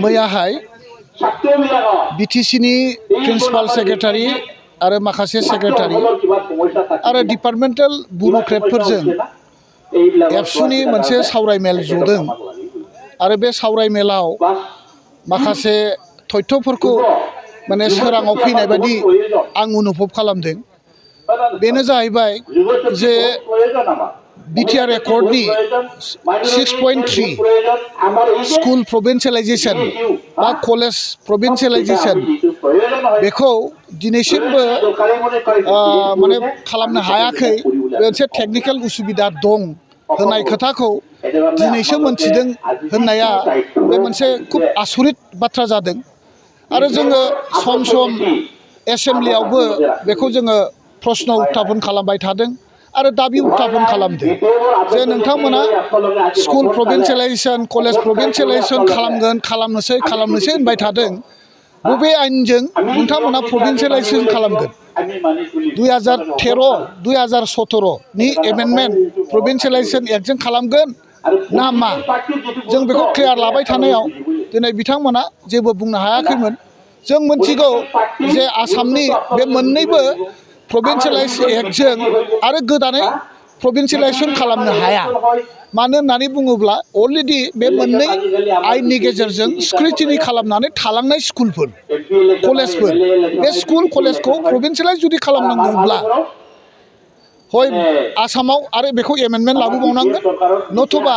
मैयाहाय बिटिसिनि principal secretary आरो माखासे सेक्रेटारि आरो डिपार्टमेन्टेल ब्युरोक्रेटफोरजों एबसुनि मोनसे सावरायमेल जदों आरो बे सावरायमेलाव माखासे तथ्यफोरखौ माने सोराङाव फैनाय बायदि आं अनुभव खालामदों। बेनो जाहैबाय जे बिटिआर एकर्डनि 6.3 स्कुल प्रभिन्सियेलाइजेसन बा कलेज प्रभिन्सियेलाइजेसन बेखौ दिनैसिमबो माने खालामनो हायाखै। मोनसे टेकनिकेल उसुबिदा दं होननाय खोथाखौ दिनैसो मोनथिदों होननाया बे मोनसे खुब आसरित बाथ्रा जादों। आरो जोङो सम सम एसेम्ब्लियावबो बेखौ जोङो प्रश्न उत्थापन खालामबाय थादों आरो दाबि उत्थापन खालामदों जे नोंथांमोना स्कुल प्रभिन्सियेलाइजेसन कलेज प्रभिन्सियेलाइजेसन खालामनोसै होनबाय थादों। बबे आयेनजों नोंथांमोना प्रभिन्सियेलाइजेसन खालामगोन? 2013-2017 नि एमेन्डमेन्ट प्रभिन्सियेलाइजेसन एक्टजों खालामगोन ना मा? जों बेखौ क्लियार लाबाय थानायाव दिनै बिथांमोना जेबो बुंनो हायाखैमोन। जों मोनथिगौ जे आसामनि बे मोननैबो प्रभिन्सियेलाइज एक्टजों आरो गोदानै प्रभिन्सियेलाइजेसन खालामनो हाया। मानो होननानै बुङोब्ला अलरेडि बे मोननै आयेननि गेजेरजों स्क्रुटिनि खालामनानै थालांनाय स्कुलफोर कलेजफोर बे स्कुल कलेजखौ प्रभिन्सियेलाइज जुदि खालामनांगौब्ला हय आसामाव आरो बेखौ एमेन्डमेन्ट लाबोबावनांगोन नथुबा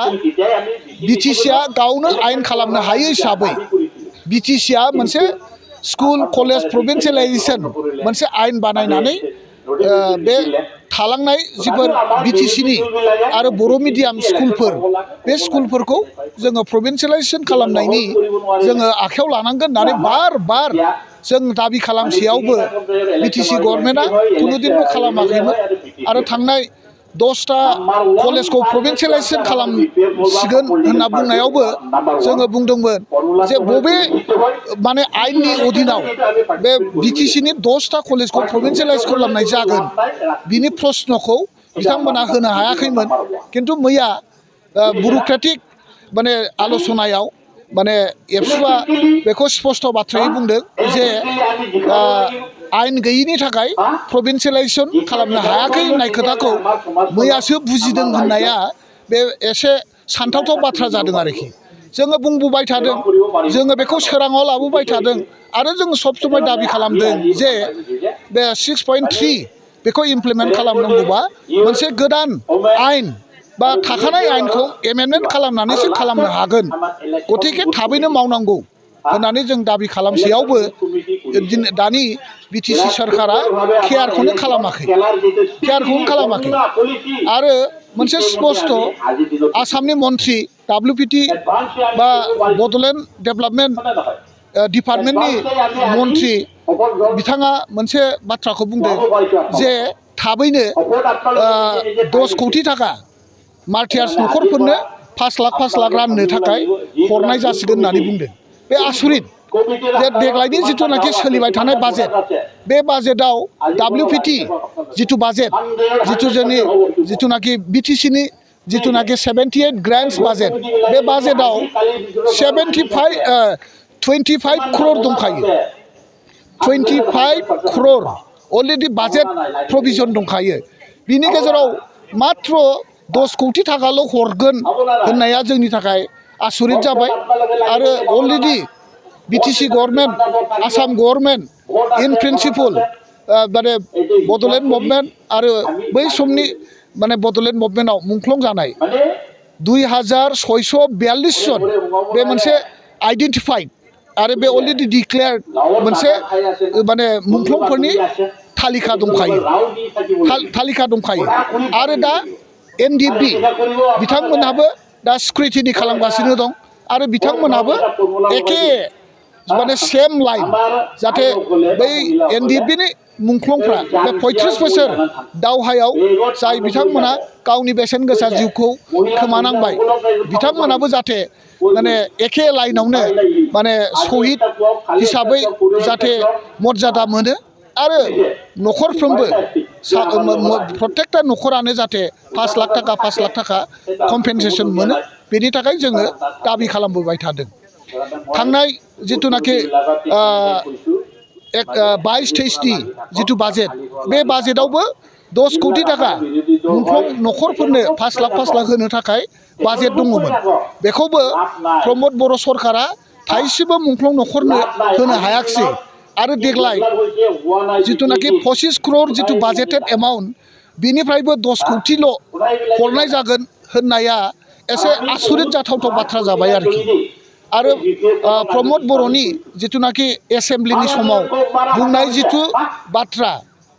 बिटिसिआ गावनो आयेन खालामनो हायो हिसाबै बिटिसिआ मोनसे स्कुल कलेज प्रभिन्सियेलाइजेसन मोनसे आयेन बानायनानै बे थालांनाय जिफोर बिटिसिनि आरो बर' मिडियाम स्कुलफोर बे स्कुलफोरखौ जोङो प्रभिन्सियेलाइजेसन खालामनायनि जोङो आखायाव लानांगोन होननानै बार बार जों दाबि खालामसेयावबो बिटिसि गभर्नमेन्टआ कुनुदिनबो खालामाखैमोन। आरो थांनाय 10टा कलेजखौ प्रभिन्सियेलाइजेसन खालामसिगोन होनना बुंनायावबो जोङो बुंदोंमोन जे बबे माने आयेननि अधीनाव बे बिटिसिनि 10टा कलेजखौ प्रभिन्सियेलाइज खालामनाय जागोन बिनि प्रश्नखौ बिथांमोना होनो हायाखैमोन। खिन्थु मैया ब्युरोक्रेटिक माने आलोचनायाव माने एबसुआ बेखौ स्पष्ट बाथ्रायै बुंदों जे आयेन गैयिनि थाखाय प्रभिन्सियेलाइजेसन खालामनो हायाखै होननाय खोथाखौ मैयासो बुजिदों होननाया बे एसे सानथावथाव बाथ्रा जादों आरोखि। जोङो बुंबोबाय थादों जोङो बेखौ सोराङाव लाबोबाय थादों आरो जों सब समाय दाबि खालामदों जे बे 6.3 बेखौ इमप्लिमेन्ट खालामनांगौबा मोनसे गोदान आयेन बा थाखानाय आयेनखौ एमेन्डमेन्ट खालामनानैसो खालामनो हागोन। गतिके थाबैनो मावनांगौ होननानै जों दाबि खालामसेयावबो दानि बिटिसि सरकारा केयारखौनो खालामाखै आरो मोनसे स्पष्ट आसामनि मन्थ्रि WPT बा बड'लेण्ड डेभेलपमेन्ट डिपार्टमेन्टनि मन्थ्रि बिथाङा मोनसे बाथ्राखौ बुंदों जे थाबैनो 10 कौटि थाखा मार्टियार्स न'खरफोरनो 5 लाख राननो थाखाय हरनाय जासिगोन होननानै बुंदों। बे आसरित जे देग्लायनि जिथुनाखि सोलिबाय थानाय बाजेट बे बाजेटआव WPT जिथु बाजेट जिथु जोंनि जिथुनाखि बिटिसिनि जिथुनाखि 78 ग्रान्ट्स बाजेट बे बाजेटआव 25 crore दंखायो। 25 crore अलरेडि बाजेट प्रभिजन दंखायो। बिनि गेजेराव मात्र 10 कौटि थाखाल' हरगोन होननाया जोंनि थाखाय आसरित जाबाय। आरो already BTC government Assam government in principle माने बड'लेण्ड मुभमेन्ट आरो बै समनि माने बड'लेण्ड मुभमेन्टआव मुंख्लं जानाय 2642 जन बे मोनसे आइडेन्टिफाइड आरो बे अलरेडि डिक्लेयार्ड मोनसे माने मुंख्लंफोरनि तालिका दंखायो आरो दा NDP बिथांमोनहाबो दा स्क्रुटिनि खालामगासिनो दं आरो बिथांमोनहाबो एखे माने सेम लाइन जाहाथे बै NDPनि मुंख्लंफ्रा बे 35 बोसोर दावहायाव जाय बिथांमोना गावनि बेसेन गोसा जिउखौ खोमानांबाय बिथांमोनाबो जाहाथे माने एखे लाइनावनो माने शहीद हिसाबै जाहाथे मर्यादा मोनो आरो न'खरफ्रोमबो प्रत्येकटा न'खरानो जाहाथे 5 लाख थाखा कम्पेनसेसन मोनो बेनि थाखाय जोङो दाबि खालामबोबाय थादों थांनाय जिथुनाखि 22-23 जिथु बाजेट बे बाजेटआवबो 10 कोटी टाका मुंख्लं नखरफोरनो 5 लाख होनो थाखाय बाजेट दङमोन बेखौबो प्रमद बर' सरकारा थाइसेबो मुंख्लं नखरनो होनो हायाखिसै आरो देग्लाय जिथुनाखि 25 करोड़ जिथु बाजेटेड एमाउन्ट बिनिफ्रायबो 10 कोटील' हरनाय जागोन होननाया एसे आसुरित जाथावथाव बाथ्रा जाबाय आरो प्रमद बर'नि जिथुनाखि एसेम्ब्लिनि समाव बुंनाय जिथु बाथ्रा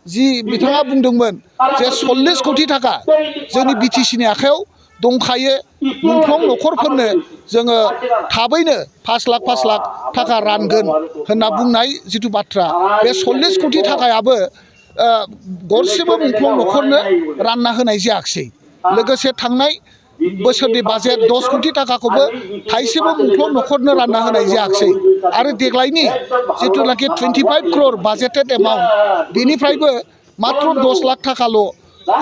जि बिथाङा बुंदोंमोन जे 40 कोटी टाका जोंनि बिटिसिनि आखायाव दंखायो मुंख्लं नखरफोरनो जोङो थाबैनो 5 लाख टाका रानगोन होनना बुंनाय जिथु बाथ्रा बे 40 कोटी टाकायाबो गरसेबो मुंख्लं नखरनो रानना होनाय जायाखिसै लोगोसे थांनाय बोसोरनि बाजेट 10 कोटी टाकाखौबो थाइसेबो मुंख्लं नखरनो रानना होनाय जायाखिसै आरो देग्लायनि जिथुनाखि 25 करोड़ बाजेटेड एमाउन्ट बेनिफ्रायबो मात्र 10 लाख टाकाल'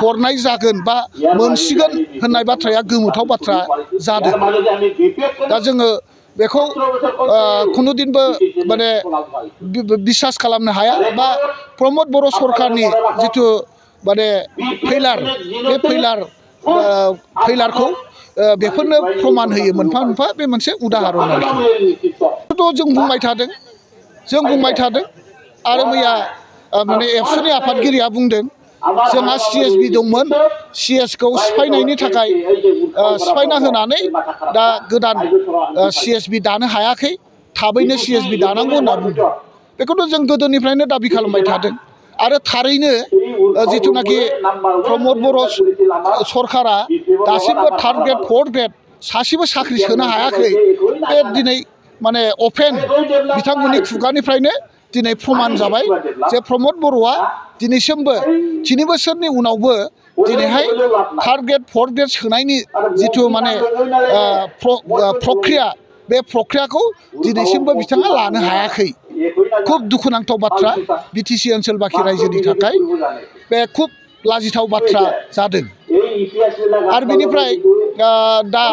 हरनाय जागोन बा मोनसिगोन होननाय बाथ्राया गोमोथाव बाथ्रा जादों दा जोङो बेखौ खुनुदिनबो माने बिसास खालामनो हाया बा प्रमद बर' सरकारनि जिथु माने फैलार बे फैलारखौ बेफोरनो प्रमान होयो मोनफा मोनफा बे मोनसे उदाहरन आरोखि जों बुंबाय थादों आरो मैया माने एबसुनि आफादगिरिया बुंदों जोंहा CSB दंमोन CSखौ सिफायनायनि थाखाय सिफायना होनानै दा गोदान CSB दानो हायाखै थाबैनो CSB दानांगौ होनना बुंदों बेखौथ' जों गोदोनिफ्रायनो दाबि खालामबाय थादों आरो थारैनो जिथुनाखि प्रमद बर' सरकारा दासिमबो 3rd ग्रेड 4th ग्रेड सासेबो साख्रि सोनो हायाखै बे दिनै माने अपेन बिथांमोननि खुगानिफ्रायनो दिनै प्रमान जाबाय जे प्रमद बर'आ दिनैसिमबो 3 बोसोरनि उनावबो दिनैहाय 3rd ग्रेड 4th ग्रेड सोनायनि जिथु माने प्रक्रिया बे प्रक्रियाखौ दिनैसिमबो बिथाङा लानो हायाखै खुब दुखुनांथाव बाथ्रा बिटिसि ओनसोलबाखि रायजोनि थाखाय बे खुब लाजिथाव बाथ्रा जादों आरो बेनिफ्राय दा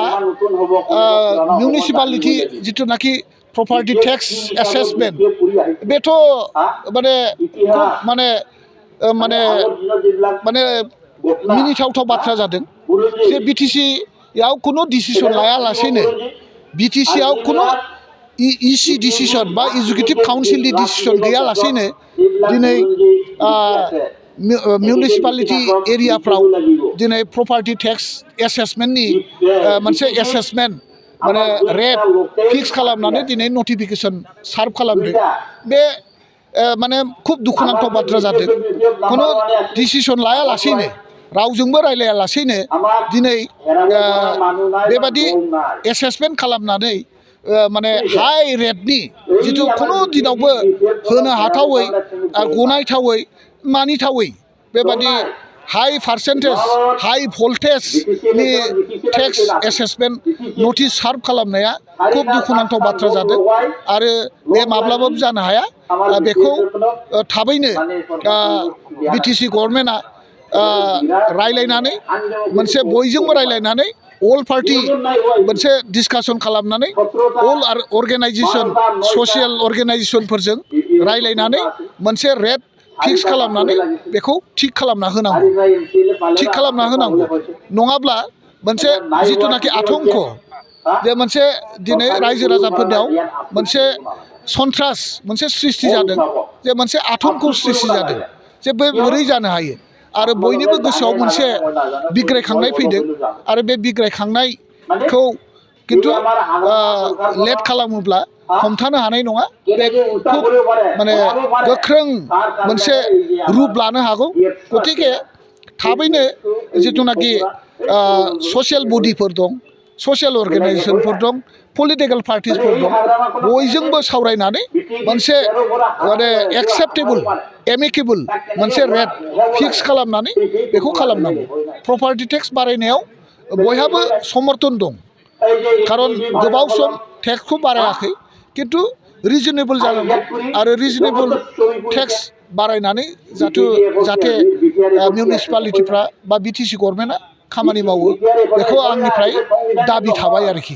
मिउनिसिपालिटि जिथुनाखि प्रपार्टि टेक्स एसेसमेन्ट बेथ' माने मिनिथावथाव बाथ्रा जादों जे बिटिसियाव खुनु डिसिसन लायालासेनो बिटिसियाव खुनु इसि डिसिसन बा एजुकेटिभ काउन्सिलनि डिसिसन गैयालासेनो दिनै मिउनिसिपालिटि एरियाफ्राव दिनै प्रपार्टि टेक्स एसेसमेन्टनि मोनसे एसेसमेन्ट माने रेट फिक्स खालामनानै दिनै नटिफिकेसन सार्भ खालामदों बे माने खुब दुखुनांथाव बाथ्रा जादों खुनु डिसिसन लायालासेनो रावजोंबो रायलायालासेनो दिनै बेबादि एसेसमेन्ट खालामनानै माने हाई रेटनि जिथु खुनु दिनावबो होनो हाथावै गनायथावै मानिथावै बेबादि हाई पार्सेन्टेज हाई भल्टेजनि टेक्स एसेसमेन्ट नटिस सार्भ खालामनाया खुब दुखुनांथाव बाथ्रा जादों आरो बे माब्लाबाबो जानो हाया बेखौ थाबैनो बिटिसि गभर्नमेन्टआ रायलायनानै मोनसे बयजोंबो रायलायनानै अल पार्टी मोनसे डिसकासन खालामनानै अल अर्गेनाइजेसन ससियेल अर्गेनाइजेसनफोरजों रायलायनानै मोनसे रेट फिक्स खालामनानै बेखौ थिग खालामना होनांगौ नङाब्ला मोनसे जिथुनाखि आतंक जे मोनसे दिनै रायजो राजाफोरनियाव मोनसे सन्ट्रास मोनसे सृष्टि जादों जे मोनसे आतंक सृष्टि जादों जे बोरै जानो हायो आरो बयनिबो गोसोआव मोनसे बिग्रायखांनाय फैदों आरो बे बिग्रायखांनायखौ किन्तु लेट खालामोब्ला हमथानो हानाय नङा बे खुब माने गोख्रों मोनसे रुप लानो हागौ गतिके थाबैनो जिथुनाखि ससियेल बडिफोर दं ससियेल अर्गेनाइजेसनफोर दं पलिटिकेल पार्टिसफोर दं बयजोंबो सावरायनानै मोनसे माने एक्सेप्टेबल एमिकेबल मोनसे रेट फिक्स खालामनानै बेखौ खालामनांगौ प्रपार्टि टेक्स बारायनायाव बयहाबो समर्थन दं खारन गोबाव सम टेक्सखौ बारायाखै किन्तु रिजनेबल जानांगौ आरो रिजनेबल टेक्स बारायनानै जाहाथे मिउनिसिपालिटिफ्रा बा बिटिसि गभर्नमेन्टआ खामानि मावो बेखौ आंनिफ्राय दाबि थाबाय आरोखि।